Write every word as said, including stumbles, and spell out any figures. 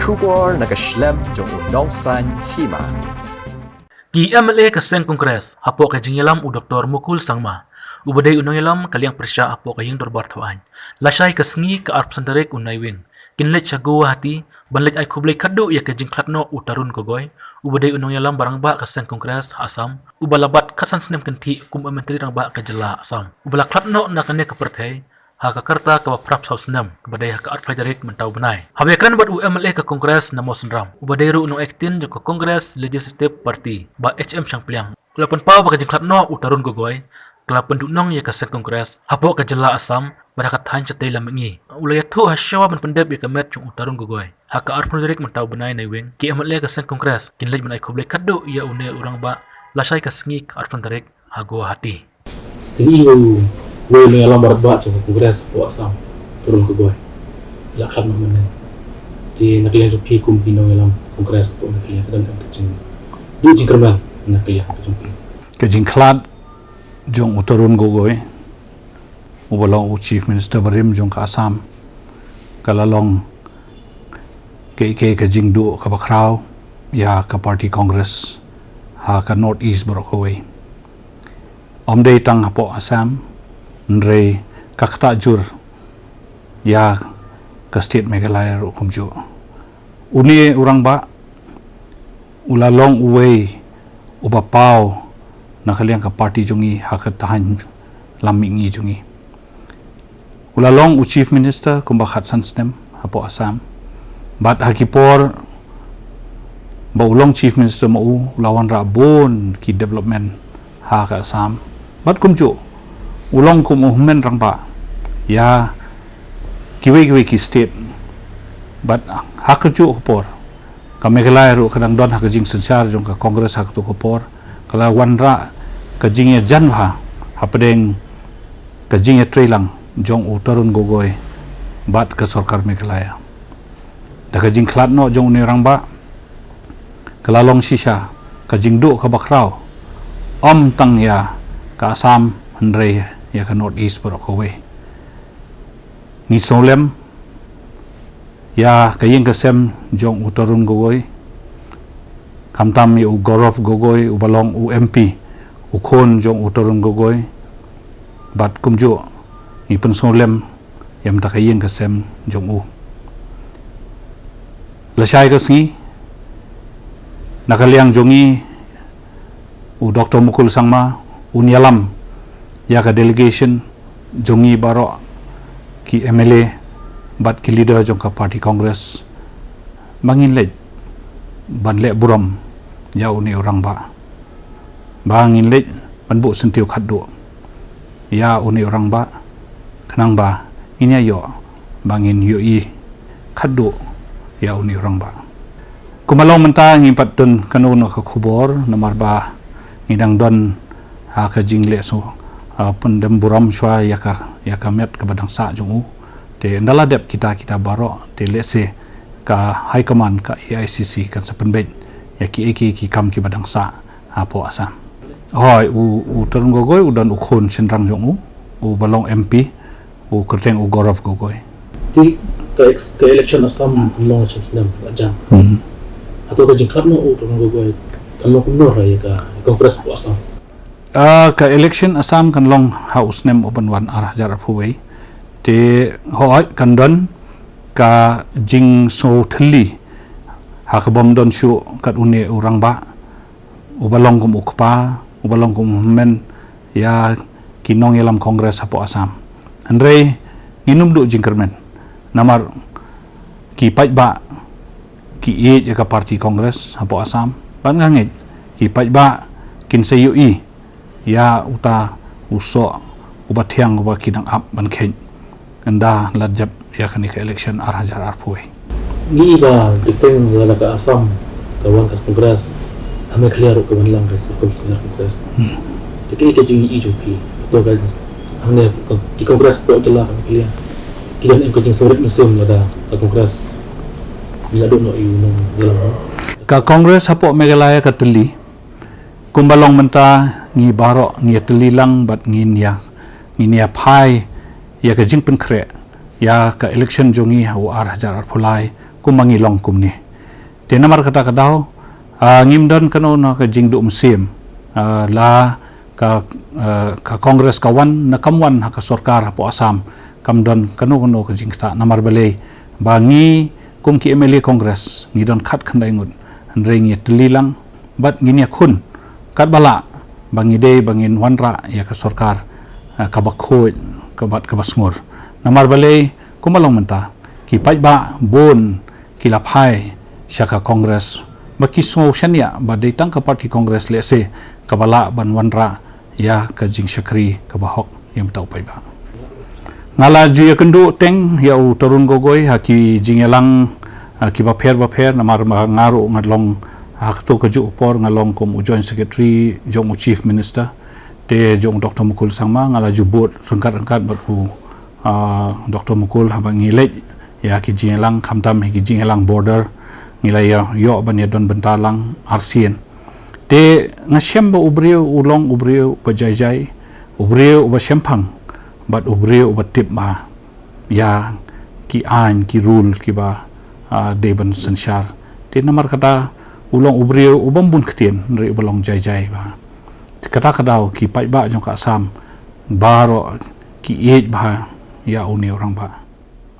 Khubor na ka shlem jong u Nongsaiñ Hima. Ki M L A ka seng Congress hapoh ka jingïalam u Doctor Mukul Sangma, uba dei u nongïalam ka liang pyrshah hapoh ka ïing dorbar thaw aiñ, lashai ka sngi ka arphew san tarik u Naiwieng, kin leit sha Guwahati ban leit ai khublei khatduh ïa ka jingkhlad noh u Tarun Gogoi, uba dei u nongïalam ba rangbah ka seng Congress ha Assam, uba la bat khatsan snem kynthih kum u Myntri Rangbah ka jylla Assam, uba la khlad noh na kane ka pyrthei ha ka rta kaba phra phew saw snem, kaba dei ha ka arphew tarik mynta u bnai. Haba ïakren bad u M L A ka Congress na Mawsynram, uba dei ruh u nongaiktien jong ka Congress Legislative Party, Bah H M Shangpliang, u la pynpaw ba ka jingkhlad noh u Tarun Gogoi ka la pynduhnong ïa ka seng Congress hapoh ka jylla Assam bad ha ka thaiñ shatei lam mihngi. U la ïathuh ha shawa ban pyndep ïa ka met jong u Tarun Gogoi, ha ka arphew tarik mynta u bnai Naiwieng, ki M L A ka seng Congress kin leit ban ai khublei khatduh ïa une u rangbah lashai ka sngi ka arphew tarik ha Guwahati. Te i u wei u nongïalam ba rangbah jong ka Congress hapoh Assam, Tarun Gogoi, la khlad noh mynne. Te na ka liang jong phi kum ki nongïalam Congress hapoh Meghalaya, ka don em ka jingduh jingkyrmen na ka liang ka jong phi? Ka jingkhlad jong u Tarun Gogoi, uba long u Chief Minister barim jong ka Assam, ka la long kaei kaei ka jingduh kaba khraw ïa ka party Congress ha ka North East baroh kawei. Ym dei tang hapoh Assam, hynrei ka ktah jur ïa ka state Meghalaya ruh kumjuh. Une u rangbah u la long uwei uba paw na ka liang ka party jong ngi ha ka thaiñ lam mihngi jong ngi. U la long u Chief Minister kumba khatsan snem hapoh Assam. Bad ha ki por ba u long Chief Minister ma u, u la wanrah bun ki development ha ka Assam. Bad kumjuh u long kum u hynmen rangbah ïa kiwei kiwei ki state. Bad ha kajuh ka por ka Meghalaya ruh ka dang don ha ka jingsynshar jong ka Congress ha kato ka por, ka la wanrah ka jingïajan bha hapdeng ka jingïatreilang jong u Tarun Gogoi bad ka sorkar Meghalaya. Da ka jingkhlad noh jong une u rangbah, ka la long shisha ka jingduh kaba khraw, ym tang ïa ka Assam hynrei ïa ka North East baroh kawei. Ngi sngewlem ïa ka ïing ka sem jong u Tarun Gogoi, khamtam ïa u Gaurav Gogoi uba long u M P, u khun jong u Tarun Gogoi, bad kumjuh ngi pynsngewlem ïa mynta ka ïing ka sem jong u. Lashai ka sngi, na ka liang jong ngi, u Doctor Mukul Sangma un ïalam ïa ka delegation jong ngi baroh ki M L A bad ki leader jong ka party Congress ba ngin leit ban leh burom ïa une u rangbah, ba ngin leit ban buh syntiew khatduh ïa une u rangbah, khnang ba ngin ïa ïoh ba ngin ïohi khatduh ïa une u rangbah. Kumba long mynta ngim pat don kano kano ka khubor namar ba ngi dang don ha ka jingleh sngewpyndem burom shuwa ïa ka, ïa ka met kaba dang sah jong u. Te ynda la dep kita kita baroh te lehse ka High Command ka A I C C kan sa pynbeit ïa kiei kiei ki kam kiba dang sah hapoh Assam. Hooid, u, u Tarun Gogoi u don u khun shynrang jong u, uba long M P, u kyrteng u Gaurav Gogoi. Te ka ex-, ka election Assam kan long sha snem ba jan. Hmm. Hato ka jingkhlad noh u Tarun Gogoi kan long kumno ïa ka Congress hapoh Assam? Ah, ka election Assam kan long ha u snem uban wan ar hajar arphew wei. Te hooid kan don ka jingsngewthylli ha ka bym don shuh kat une u rangbah, uba long kum u kpa, uba long kum u hynmen ïa ki nongïalam Congress hapoh Assam. Hynrei ngin ym duh jingkyrmen namar ki paidbah ki ïeit ïa ka party Congress hapoh Assam. Bad nga ngeit ki paidbah kin sa ïohi ïa uta u soh uba thiang uba ki dang ap ban kheit ynda la jop ïa kane ka election ar hajar arphew wei. Ngi ba dikting lada ka Assam ka wan ka Congress, ha Meghalaya ruh ka wan lang ka Congress. Hmm. Te kaei ka jingïohi jong phi? To ka hangne ka, ki Congress hapoh jylla ka Meghalaya ki don em ka jingsngewrit mynsiem lada ka Congress ngi la duh noh ïa u nongïalam? Ka Congress hapoh Meghalaya ka tylli. Kumba long mynta ngi baroh ngi ïatylli lang bad ngin ïa, ngin ïa phai ïa ka jingpynkhreh ïa ka election jong ngi ha u ar hajar arphew lai kumba ngi long kumne. Te namar kata ka daw, ah, ngim don kano na ka jingduh mynsiem, ah, la ka, ah, ka Congress ka wan, na kam wan ha ka sorkar hapoh Assam, kam don kano kano ka jingktah. Namar balei, ba ngi kum ki M L A Congress, ngi don khat khyndai ngut, hynrei ngi tylli lang, bad ngin ïakhun katba lah, ba ngi dei ba ngin wanrah ïa ka sorkar, ah, kaba khuid, kaba, kaba sngur. Namar balei, kumba long mynta, ki paidbah bun ki la phai sha ka Congress, ba ki sngew shaniah ba dei tang ka party Congress lehse kaba lah ban wanrah ïa ka jingshakri kaba hok ïa uta u paidbah. Nga la ju ïakynduh teng ïa u Tarun Gogoi ha ki jingïalang, ah, kiba pher ba pher, namar ba nga ruh nga long, ha kato kajuh ka por nga long kum u Joint Secretary jong u Chief Minister. Te jong u Doctor Mukul Sangma nga la ju bud ryngkat ryngkat bad u, ah, Doctor Mukul haba ngi leit ïa ki jingïalang, khamtam ïa ki jingïalang border, ngi la ïa ïoh ban ïadon bynta lang arsien. Te nga shem ba u briew u long u briew uba jai jai, u briew uba shemphang, bad u briew uba tip bha ïa ki aiñ ki rule kiba, ah, dei ban synshar. Te namar kata u long u briew ubym bun ktien, hynrei uba long jai jai bha. Kata ka daw ki paidbah jong ka Assam baroh ki ïeit bha ïa une u rangbah.